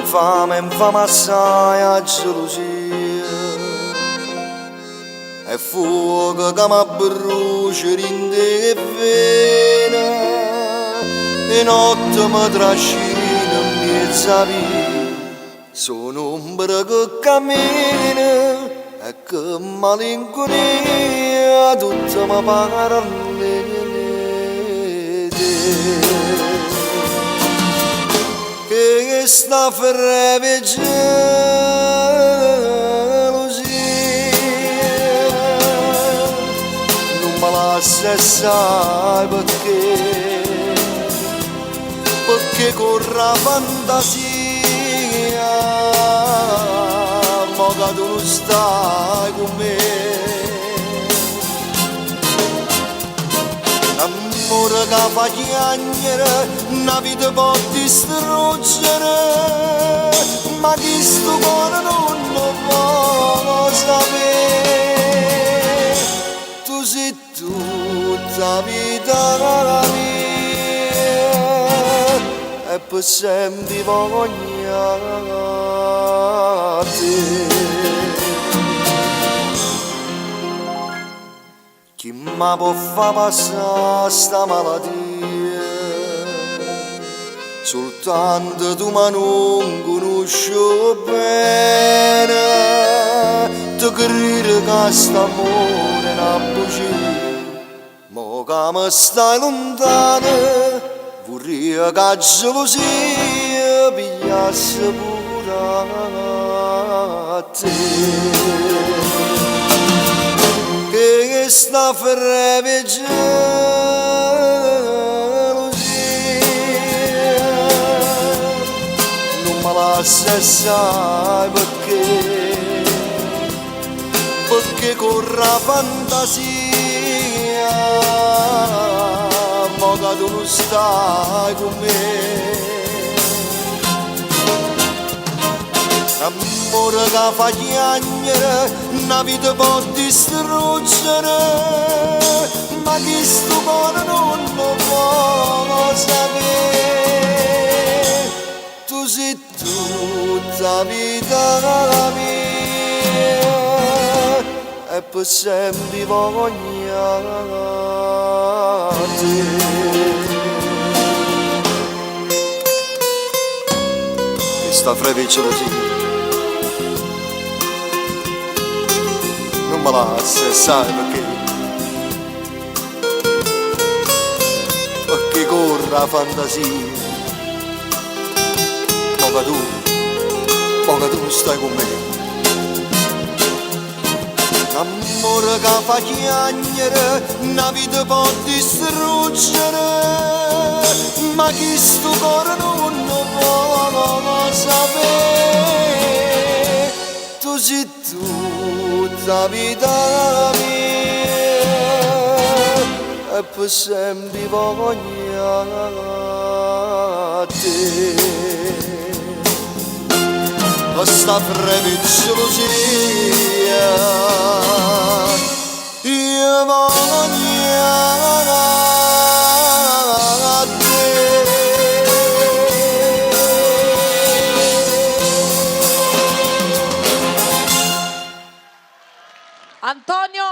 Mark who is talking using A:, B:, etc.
A: 'Nfame, 'nfame assaje 'a gelusia È fuoco ca m'abbrucia dint' 'e vene 'E notte me trascina 'mmiez' 'a via So' n'ombra che cammina e che malincunia tutto me pare 'e te. Chesta freve 'e gelusia nun me lassa e sai pecché? Pecché corre 'a fantasia mo ca tu nun stai cu me. N'ammore ca fa chiagnere, na vita pò distruggere, ma chistu core nun 'o vo' sapè. Tu si tutta 'a vita mia e pe' sempe i' voglio a te. Chi m' 'a po' fa passà sta malatia? Sultanto tu ma nun cunusce 'o bene, te crire ca st'ammore è na bugia. Mo ca me stai luntano, vurria ca 'a gelusia pigliasse pure a te. Chesta freve 'e gelusia nun me lassa e sai pecché? Pecché corre 'a fantasia mo ca tu nun stai cu me. N'ammore ca fa chiagnere, na vita pò distruggere, ma chistu core nun 'o vo' sapè. Tu si tutta 'a vita mia e pe' sempe i' voglio a te. Chesta freve 'e gelosia nun me lassa e sai pecché? Pecché corre 'a fantasia mo ca tu, mo ca tu nun stai cu me. N'ammore ca fa chiagnere, na vita pò distruggere, ma chistu core nun 'o vo' sapè. Tu si tutta 'a vita mia e pe' sempe i' voglio a te. Sta freve 'e gelusia io voglio a te.
B: Antonio